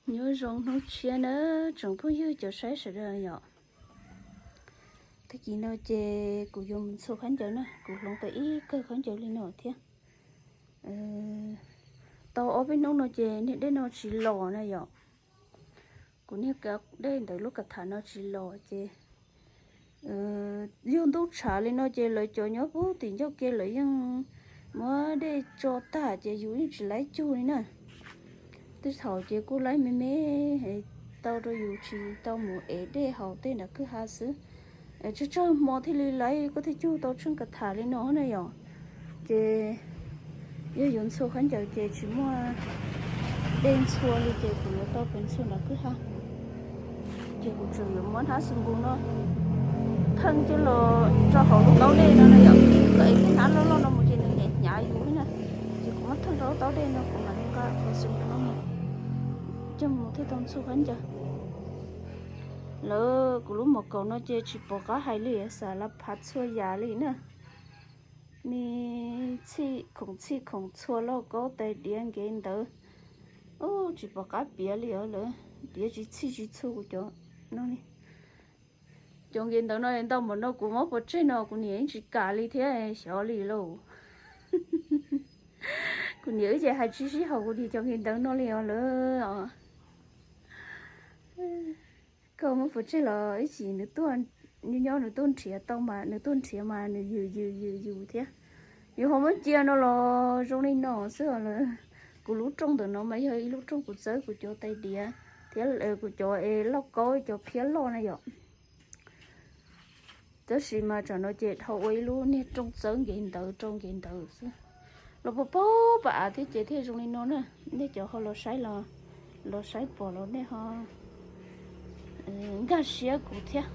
Nyob zoo hnub tshiab na tsoom phooj ywg cov saib sawv daws yom. Tag kis no ces kuv yuav mus ntxhua khaub ncaws na, kuv hloov tau ib kawm khaub ncaws li no thiab. Tau ob peb hnub no ces niag dej no tsis los na yom. Kuv niag dej ntawm lub kas tham no tsis los ces yog ntuj tshav li no ces lawv cov nyob puag tim ncauj ke lawv yeej muab dej tso tag ces yus yeej tsis laib cug li na. Tej thaum ces kuj laib me me tau rau yus tsis tau mus ev dej haus tej nram kwj ha xwb. Tsawg tsawg hmo thiaj li laib koj thiaj cug tau tsheej kas tham li no na yom. Ces yog yuav ntxhua khaub ncaws ces tsis muaj dej ntxhua li ces kuv yuav tau pes ntxhua nram kwj ha. Ces kuv tseem yuav muab hnab xoo npus no theej coj los rau hauv lub taub dej no na yom. Koj ev tej hnab loj loj no mus ces nws hnyav hnyav yus li na. Ces kuv muab theej rau lub taub dej no kuv mam li nqa qhov xoo npus no mus coj mus thiaj tau ntxhua khaub ncaws. Lawv kuv lub mom kaum no ces tsis pom qab hais li, xav la phav txhua yam li na. Me txhij khoom txhij khoom txhua lauj kaub tais diav nkev ntawv. Tsis pom qab piav li os lawv, piav tsis txhij tsis txhua kuv cov no li. Cov nkev ntawv no ntau npaum no kuv muab pov tseg no kuv niam yeej tsis kam li thiab xyov li lauj. Kuv niam wb ces hais tsis sib haum kuv tias cov nkev ntawv no li os lawv. Koj muab pov tseg los ib chim nws tuaj, nyob nyob nws tuaj nrhiav tau mas nws tuaj nrhiav mas nws yws yws yws yus thiab. Yus ho muab cia no los zoo li no xwb os lawv. Kuv lub rooj ntawm no mas yog ib lub rooj kuv txawb kuv cov tais diav thiab kuv cov es lauj kaub cov phiab loj na yom. Tab sis mas tsam no ces dhau ua ib lub niag rooj txawb nkev ntawv rau nkev ntawv xwb. Los pag paug pas av thiab ces thiaj zoo li no na. Nej cov ho los saib los, los saib pom los nej ho nkag siab kuv thiab.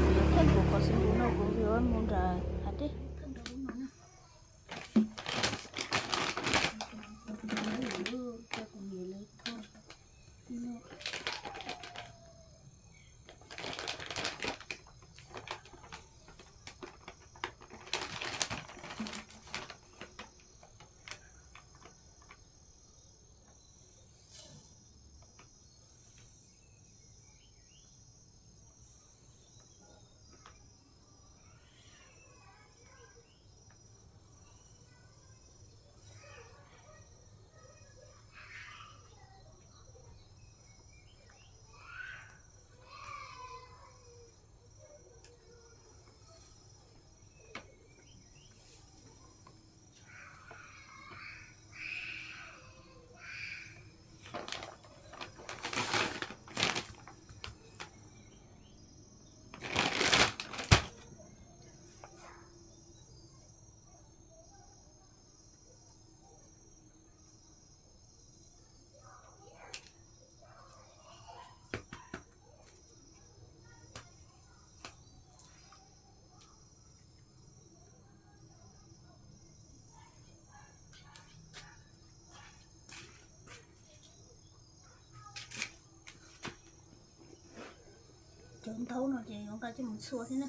Kuv yuav theej kuv qhov xoo npus no kuv yuav mus nram hav dej. Cov ntaub no ces yuav nqa coj mus txhua thiab na.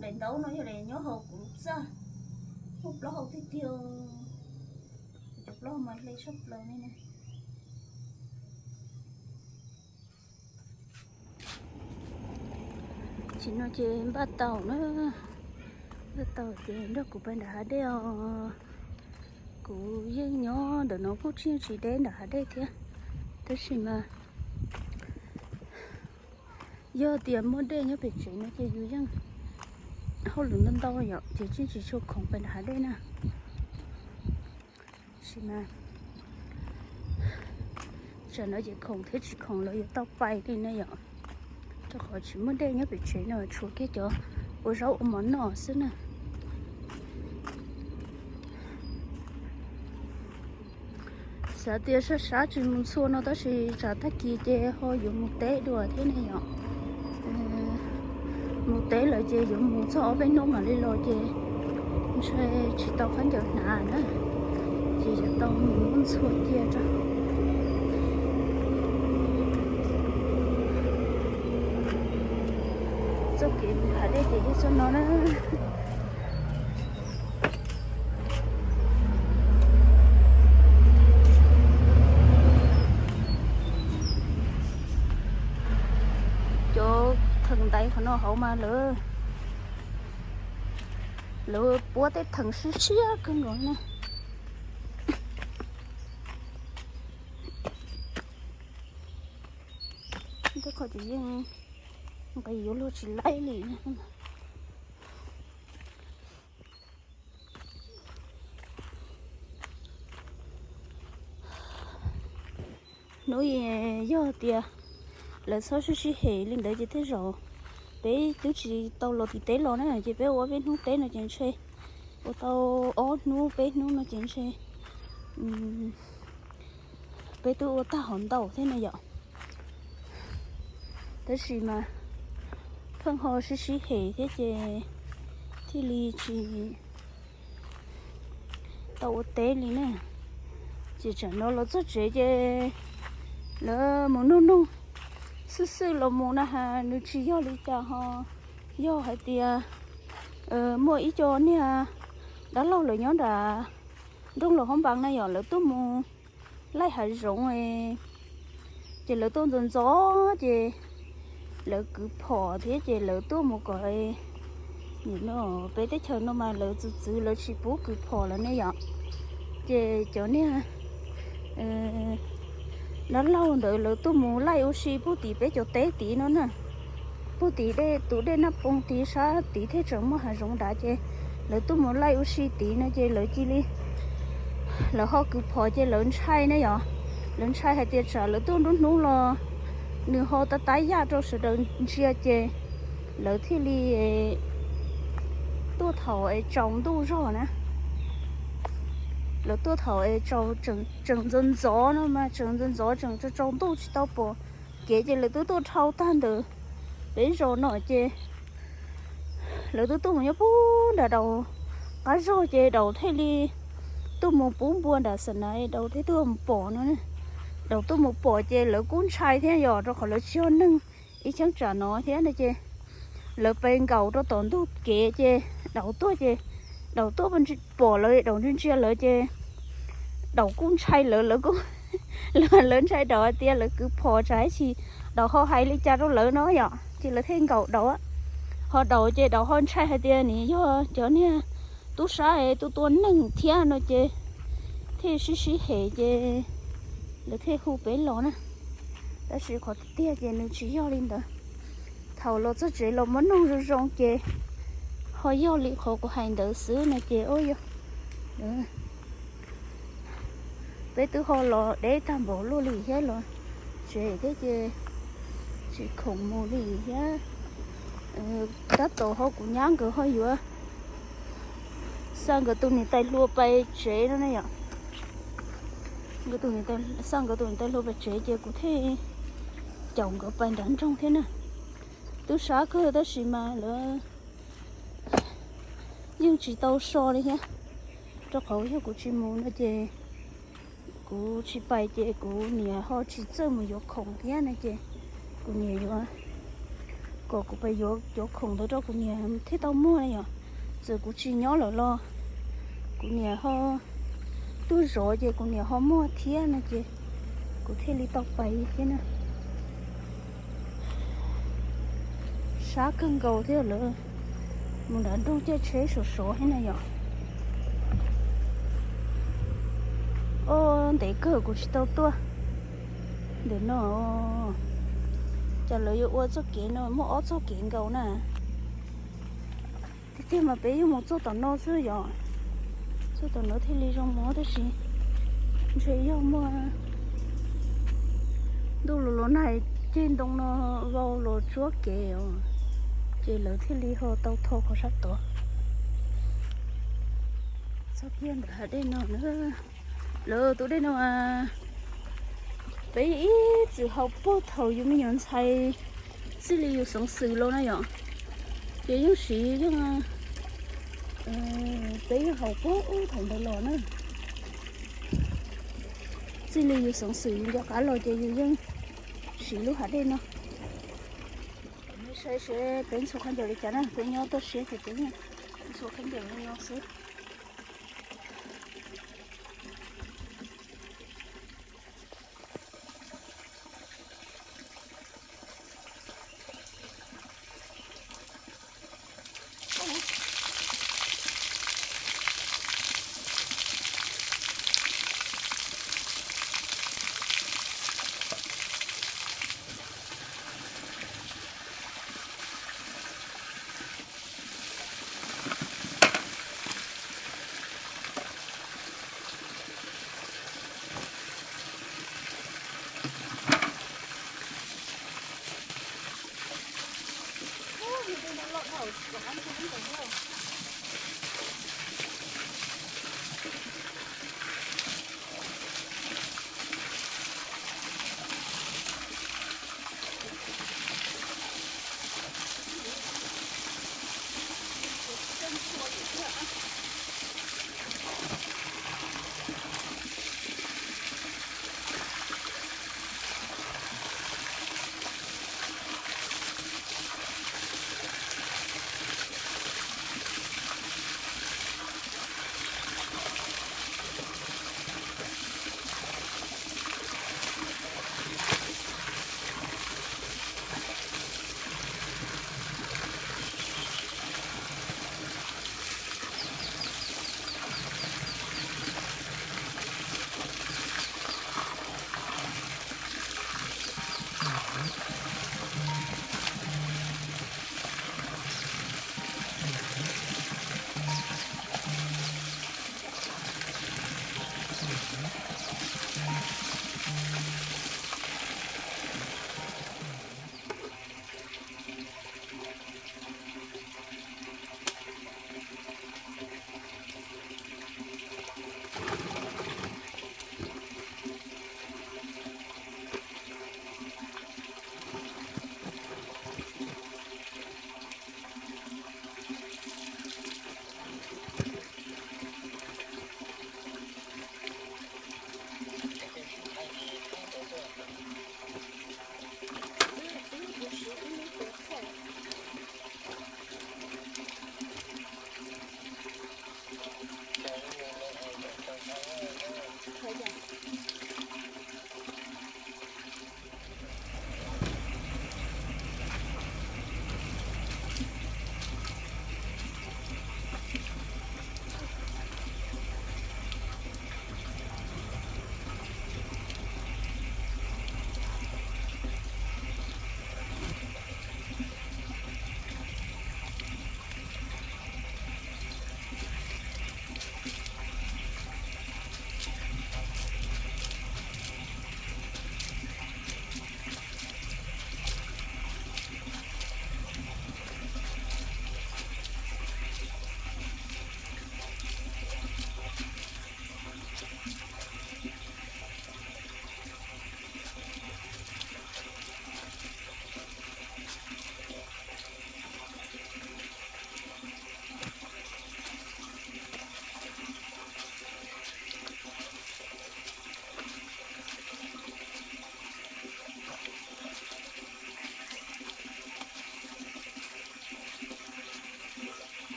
Daim ntaub no yog daim nyob hauv kuv lub txaj, muaj plaub hau tiag tiag, cov plaub hau mas hle tshaj plaws li na. Tam sim no ces npaj tau na, npaj tau ces nrog kuv pais nram hav dej os. Kuv yeej nyob ntawm no kuj tsis tsis deb nram hav dej thiab, tab sis mas yog tias muaj dej nyob pem tsev no ces yus yeej hauj lwm ntau ntau yom, ces tsis tsis tshua khoom pais nram hav dej na. Tab sis mas Tsam no ces khoom thiab tsis khoom los yuav tau pais li ne yom, rau qhov tsis muaj dej nyob pem tsev no, tshuav kiag cov ua zaub ua mov noj xwb na. Xav tias sab sab tsis mus txhua no tab sis tsam tag kis ces ho yuav mus teb dua thiab ne yom. Mus teb lawm ces yuav mus txog ob peb hnub mam li los ces ntshe tsis tau khaub ncaws hnav na, ces yuav tau mus muab ntxhua cia tso. Txoj kev mus hav dej ces yog txoj no na. Cov theem ntaiv qhov no hauv mas lawv, lawv puab tej theem siab siab kawg nkaus na. Tej qhov ces yeej nqis yuav luag tsis laib li. Hnub yog tias lawv txhob sib sib hem li ntawd ces tej zaum peb twb tsis tau los tim teb los na, ces peb ua peb hnub teb no ces ntshe ua tau ob hnub peb hnub no ces ntshe peb twb ua tag hov ntau thiab na yom. Tab sis mas pheej ho sib sib hem thiab ces thiaj li tsis tau ua teb li na. Ces tsam no los txog tsev ces lawv mus nug nug xwb xwb los mus na has nws tsis yog li cas ho yog hais tias muaj ib co niag dab laug lawv nyob nram nroog Los Hab Npas na yom, lawv tuaj mus laij hav zoov ces lawv tuaj ntxov ntxov ces lawv kwv phom thiab ces lawv tuaj mus kom, peb teb chaws no mas lawv txwv txwv lawv tsis pub kwv phom lawm ne yom. Ces cov niag dab laug ntawd lawv tuaj mus laij ua si pug tim peb cov teb tid no na, pug tim dej tus dej Naj Poo tid sab tid thiaj tseem muaj hav zoov nrad ces lawv tuaj mus laij ua si tid no ces lawv cia li, lawv ho kwv phom ces lawv ntshai ne yom. Lawv ntshai hais tias tsam lawv tuaj nruab hnub los nws ho tab tab yaj rau sawv daws ntsia ces lawv thiaj li tuaj thaum es tsaus ntuj zog na. Lawv tuaj thaum es tsaus, tseem ntxov ntxov no mas tseem ntxov ntxov tseem tsaus ntuj tsis tau pom kev ces lawv twb tuaj dhau tag ntawd peb zos no ces lawv twb tuaj mus nyob pug nram Daus qab zog ces Daus thiaj li tuaj mus pub npua nram Xam Naiv, Daus thiaj tuaj mus pom no. Daus tuaj mus pom ces lawv kuj ntshai thiab yom, rau qhov lawv tsis yog neeg ib cheeb tsam no thiab no ces lawv pes nkaus rau tom ntug kev ces Daus tuaj ces Daus tuaj pom lawv, Daus ntsia ntsia lawv ces Daus kuj ntshai lawv, lawv kuj, lawv ntshai Daus hais tias lawv kwv phom tsam ib chim Daus ho hais li cas rau lawv no yom, ces lawv thiaj nkaum Daus. Ho Daus ces Daus ho ntshai hais tias nws yog cov niag tub sab es tuaj tua neeg thiab no ces thiaj sib sib hem ces lawv thiaj hu peb los na. Tab sis qhov tiag tiag ces nws tsis yog li ntawd. Thaum los txog tsev los muab nug zoo zoo ces ho yog li qhov kuv hais ntawd xwb no ces, o, yog peb twb ho los deb tag npaum luaj li thiab los tsev thiab ces tsis khoom mus li thiab. Tab tom ho kuv nyab nkawd ho yuav xa nkawd tus niam tais hluas pais tsev no ne yom. Nkawd tus niam tais, xa nkawd tus niam tais hluas pais tsev ces kuv thiaj caum nkawd pais nram nroog thiab na. Twb sab kawg tab sis mas lawv yeej tsis tau so li thiab, rau qhov yog kuv tsis mus no ces kuv tsis pais ces kuv niam ho tsis txawj mus yuav khoom thiab no ces kuv niam yuav kom kuv pais yuav cov khoom ntawd rau kuv niam thiaj tau muag na yom. Txawm kuv tsis nyob lawm los kuv niam ho tuaj zov ces kuv niam ho muag thiab no ces kuv thiaj li tau pais thiab na. Sab kawg nkaus thiab lawm, mus nram nroog caij tsheb sov sov thiab na yom. O, ntev kawg kuv tsis tau tuaj ntawm no. Cas lawv yuav ua txoj kev no muaj ob txoj kev nkaus na. Tiag tiag mas peb yuav mus txog tom no xwb yom, txog tom no thiaj li zoo mus tab sis ntshe yog muaj Los nag ceg ntoo no vau los tsuab kev os, ces lawv thiaj li ho tau tho qhov sab tod. Txog kiag ntawm hav dej no na, lawv tus dej no mas peb ib txwm haus puag thaum yus me nyuam ntxhais, txij li yus xeev xwm los na yom, ces yeej siv yeej, peb yeej haus puag thaum ntawd los na. Txij li yus xeev xwm yus nco qab los ces yus yeej siv lub hav dej no. Nej saib seb peb ntxhua khaub ncaws li cas na, peb nyob toj siab ces peb ntxhua khaub ncaws li no xwb.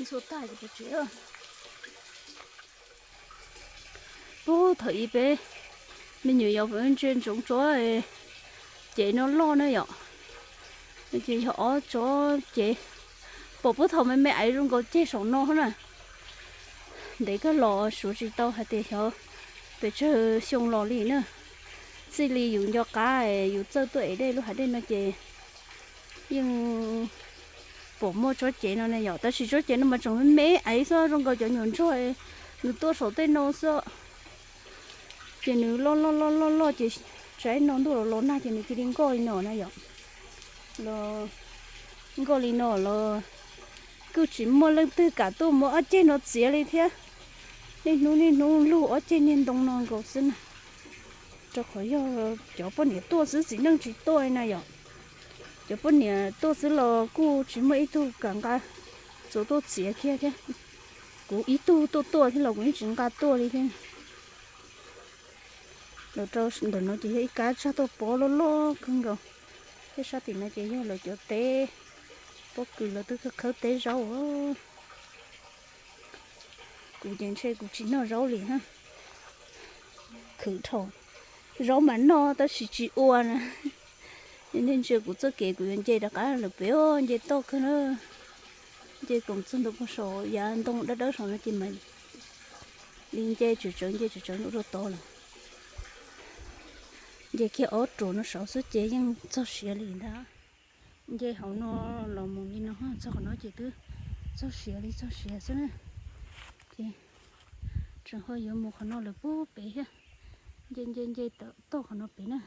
Txhua tag ces peb tsev. Puag thaum ub peb me nyuam yaus ntsia ntsoov tsob cev no loj na yom. No ces yog ob tsob cev, pom puag thaum me me aiv zoo nkaus ceg saum no na. Ntev kawg los suav tsis tau hais tias xyov pes tsawg xyoo los li na. Txij li yus nco qab yus txawj tuaj ev dej lub hav dej no ces yeej pom muaj tsob cev no ne yom. Tab sis tsob cev no mas tseem me me aiv xwb, zoo nkaus cov nyuam ntsuag nws tuaj saum tej no xwb. Ces nws loj loj loj loj loj ces tsaib no ntuj los los nag ces nws cia li nkoj li no na yom. Los nkoj li no los kuj tsis muaj leej twg kam tuaj muab ob ceg no txiav li thiab. Niaj hnub niaj hnub lug ob ceg niag ntoo no nkaus xwb na. Rau qhov yog cov poj niam tuaj xwb, txiv neej tsis tuaj li na yom. Cov poj niam tuaj xwb los kuj tsis muaj ib tug kam nqa txuas tuaj txiav kiag thiab. Kuv ib tug tuaj tuaj thiab los kuv yeej tsis nqa tuaj li thiab. Los rau ntawm no ces yog ib kab tsag tuaj pob loj loj kawg nkaus. Thiab sab tim no ces yog lawv cov teb pob kws, lawv twb khawb teb zaub. Kuv ces ntshe kuv tsis noj zaub li hab. Khwv dhau. Zaub mas noj tab sis tsis ua na. Nej ntsia kuv txoj kev kuv yuav nce rov qab lawm pem, nce toj kawg na. Nce koom txog ntua puag saum yav ntoo dawb dawb saum no ces mam li nce tsawv tsawv, nce tsawv tsawv ntua rau tod lawm. Nce kiag ob ruam no saud xwb ces yeej txog siav li ntag. Nce hauv no los mus li no txog qhov no ces twb txog siav li txog siav xwb na. Ces tseem ho yuav mus qhov no lawm puag pem thiab. Nce nce nce tod qhov no pem na.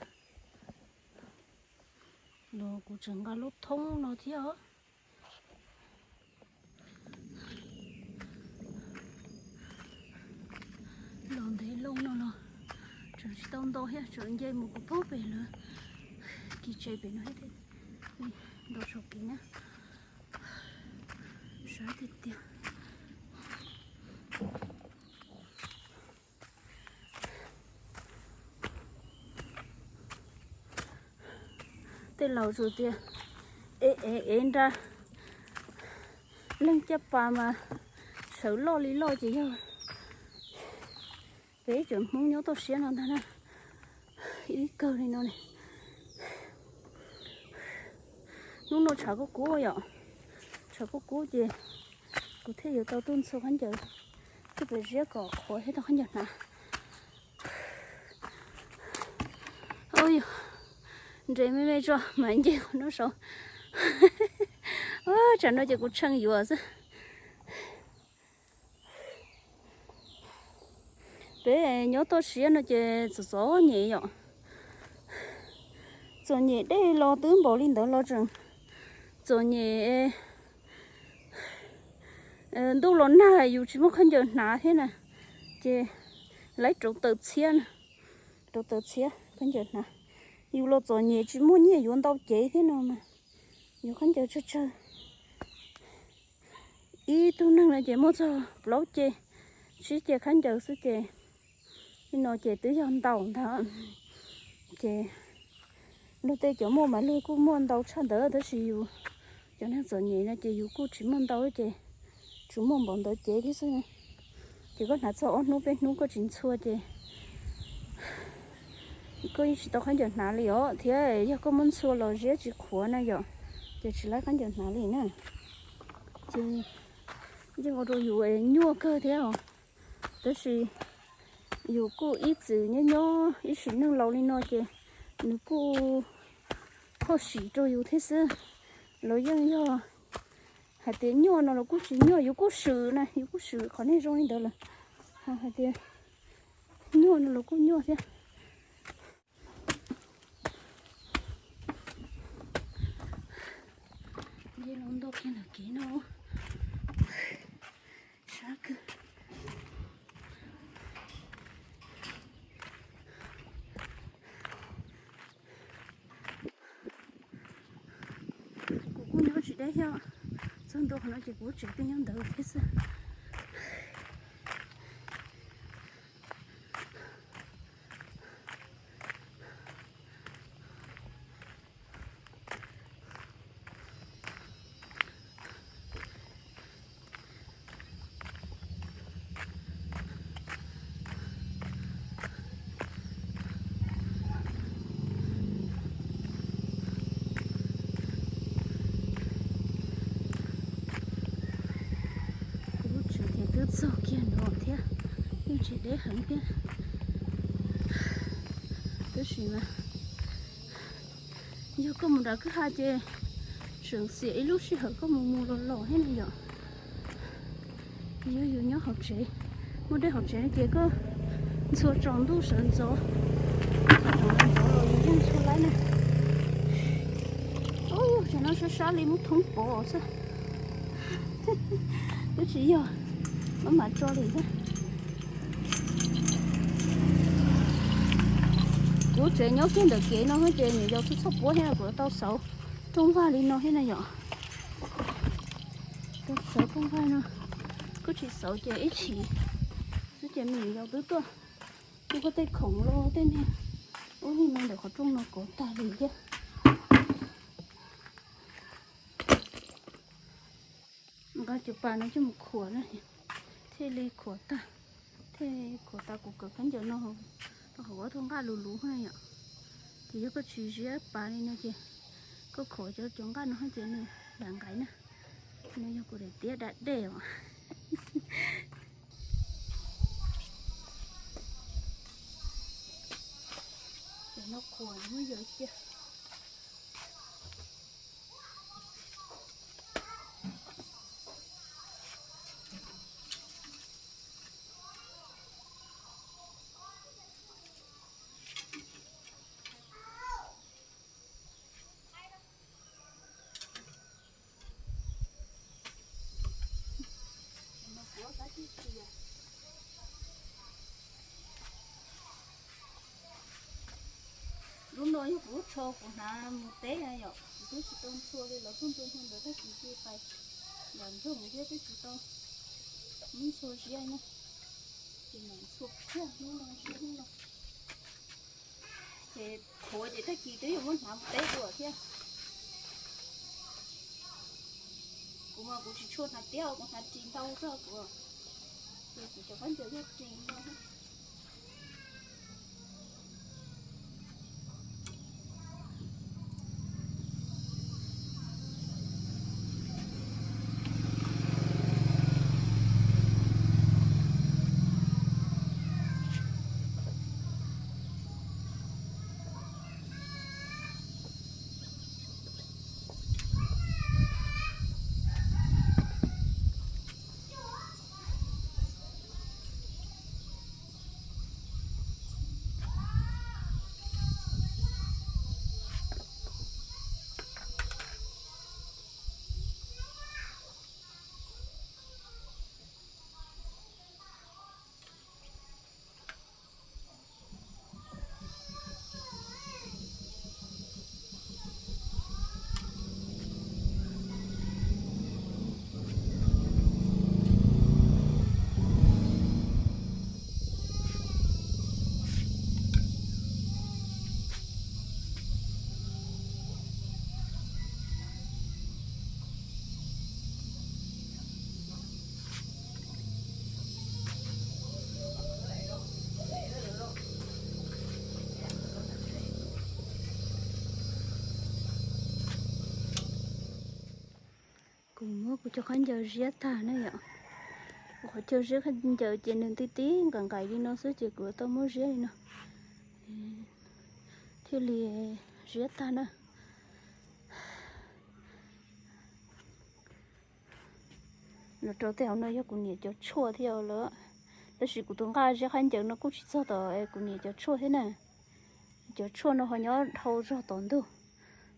Los kuv tseem nqa lub thoob no thiab os. Los ntev loo no los tseem tsis tau nto thiab, tseem nce mus puag pem lawv kis tsev pem no thiab. Nto saum kev na. Sab tiag tiag. Tej laus tsuas tias ev ev ev nra leej caj pas mas sawv loj li loj ces yog peb cov Hmoob nyob toj siab no ntag na. Ib kawg li no ne. Hnub no tshav kub kub yom, tshav kub kub ces kuv thiaj yuav tau tuaj ntxhua khaub ncaws, tuaj pem ziab kom qhuav thiab tau khaub ncaws hnav. Ua yog nres me me tso mas nce qhov no saud. Tsam no ces kuv tsheej yuav xwb. Peb nyob toj siab no ces txom txom nyem yom. Txom nyem dej los twb npaum li ntawd los tseem txom nyem. Ntuj los nag yus tsis muaj khaub ncaws hnav thiab na, ces laib rauv taws txhiab na, rauv taws txhiab khaub ncaws hnav. Yus los txom nyem tsis muaj nyiaj yuav ntau cev thiab no mas yuav khaub ncaws tsawg tsawg. Ib tug neeg no ces muaj txog plaub ce, tsib ce khaub ncaws xwb ces li no ces twb yog ntau ntag. Ces luag tej cov muaj mas luag kuj muaj ntau tshaj ntawd, tab sis yus cov neeg txom nyem no ces yus kuj tsis muaj ntau ces tsuas muaj npaum ntawd cev thiab xwb. Ces koj hnav txog ob hnub peb hnub koj tsis ntxhua ces koj yeej tsis tau khaub ncaws hnav li os, thiab yog koj muab ntxhua los ziab tsis qhuav na yom, ces tsis laib khaub ncaws hnav li na. Ces yeej ua rau yus nyuaj kawg thiab os. Tab sis yus kuj ib txwm nyob nyob ib sim neej laus li no ces nws kuj phauj sim rau yus thiab xwb. Los yeej yog hais tias nyuaj no los kuj tsis nyuaj, yus kuj swm na, yus kuj swm qhov niag zoo li ntawd lawm. Hais tias nyuaj no los kuj nyuaj thiab. Nce los ntog kiag ntawm kev no, sab kawg. Kuv kuj nyob tsis deb thiab, txog ntua qhov no ces kuv tsev twb nyob ntawd thiab xwb. Txog kiag no thiab, yeej tsis deb heev thiab. Tab sis mas yog koj mus nram kwj ha ces tseem xiam ib lub sij hawm koj mus mus los los thiab na yom. Yog yus nyob hauv tsev, muaj dej hauv tsev no ces koj ntxhua tsaus ntuj sawv ntxov, ntxhua ntxov los yus yeej ntxhua laib na. Ub, tam no sab sab li muab thoob pov xwb. Twb tsis yog, maj mam tso li thiab. Kuv tsev nyob kiag ntawm kev no ces niam yau txhob txhob puab thiab, kuv tau xauv rooj vag li no thiab na yom. Tau xauv rooj vag no, kuj tsis xauv ces ib chim xwb ces me niam yau twb tuaj, kuj tej khoom los tej niag ub li no ntawm qhov rooj no kov tag li thiab. Nqa cov pas no coj mus khuam na, thiaj li khuam tag, thiaj khuam tag kuv kawm khaub ncaws no rau hauv ob tug nqaj luv luv na yom. Ces yog koj tsis ziab pas li no ces koj khuam cov cov nqaj no ces nws lam nqaim na. No yog kuv daim tiab da dej os. Ces no khuam muab yawg cia. Lub no yog kuv lub tsho kuv hnav mus teb yom, kuv twb tsis tau ntxhua li, los txog ntua hnub ntawd tag kis cia pais nram nroog thiab twb tsis tau muab ntxhua ziab na. Ces mam ntxhua kiag hnub no ziab hnub no. Ces khuav ces tag kis twb yuav muab hnav mus teb dua thiab. Kuv mas kuv tsis tshua hnav tiab, kuv hnav ris ntau xwb kuv. Ces kuv cov khaub ncaws yog ris ntau. Kuv muab kuv cov khaub ncaws ziab tag na yom. Kuv qhov chaw ziab khaub ncaws ces nws ti ti nqaim nqaim li no xwb ces kuv tau muab ziab li no thiaj li ziab tag na. Los rau tej hauv no yog kuv niam cov tshuaj thiab lawm, tab sis kuv tus nqaj ziab khaub ncaws no kuj tsis txog tom kuv niam cov tshuaj thiab na. Cov tshuaj no ho nyob dhau zog tom ntug,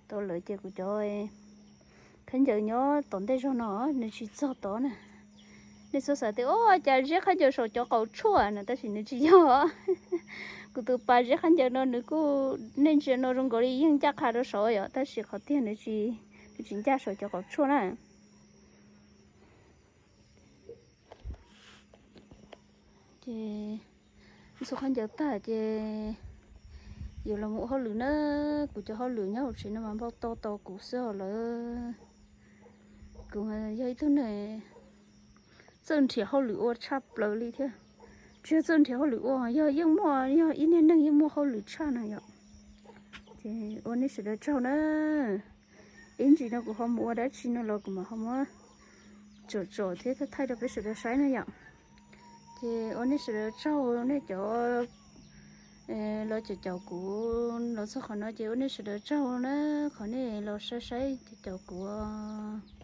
tau lawm ces kuv cov khaub ncaws nyob tom ntej zog no nws tsis txog tod na. Nej txhob xav tias ua cas ziab khaub ncaws saum cov qaum tshuaj no, tab sis nws tsis yog. Kuv tus pas ziab khaub ncaws no nws kuj, nej ntsia no zoo nkaus li yeej ncaj qha rau saud yom, tab sis qhov tiag nws tsis, nws tsis ncaj saum cov qaum tshuaj na. Ces ntxhua khaub ncaws tag ces yuav los mus ua hauj lwm na. Kuv cov hauj lwm nyob hauv tsev no mas npau taws tau kuv xwb lawm. Kuv yog ib tug neeg txawj nrhiav hauj lwm ua tshaj plaws li thiab. Tsis yog txawj nrhiav hauj lwm ua, yog yeej muaj, yog ib niag neeg yeej muaj hauj lwm tshaj na yom. Ces ua nej sawv daws tsaug na. Ib ntsis no kuv ho mus ua dab tsi no los kuv mam ho muab tsom tsom thiab thaij rau peb sawv daws saib na yom. Ces ua nej sawv daws tsaug nej cov los caum caum kuv los txog qhov no ces ua nej sawv daws tsaug na, qhov nej los saib saib caum caum kuv os.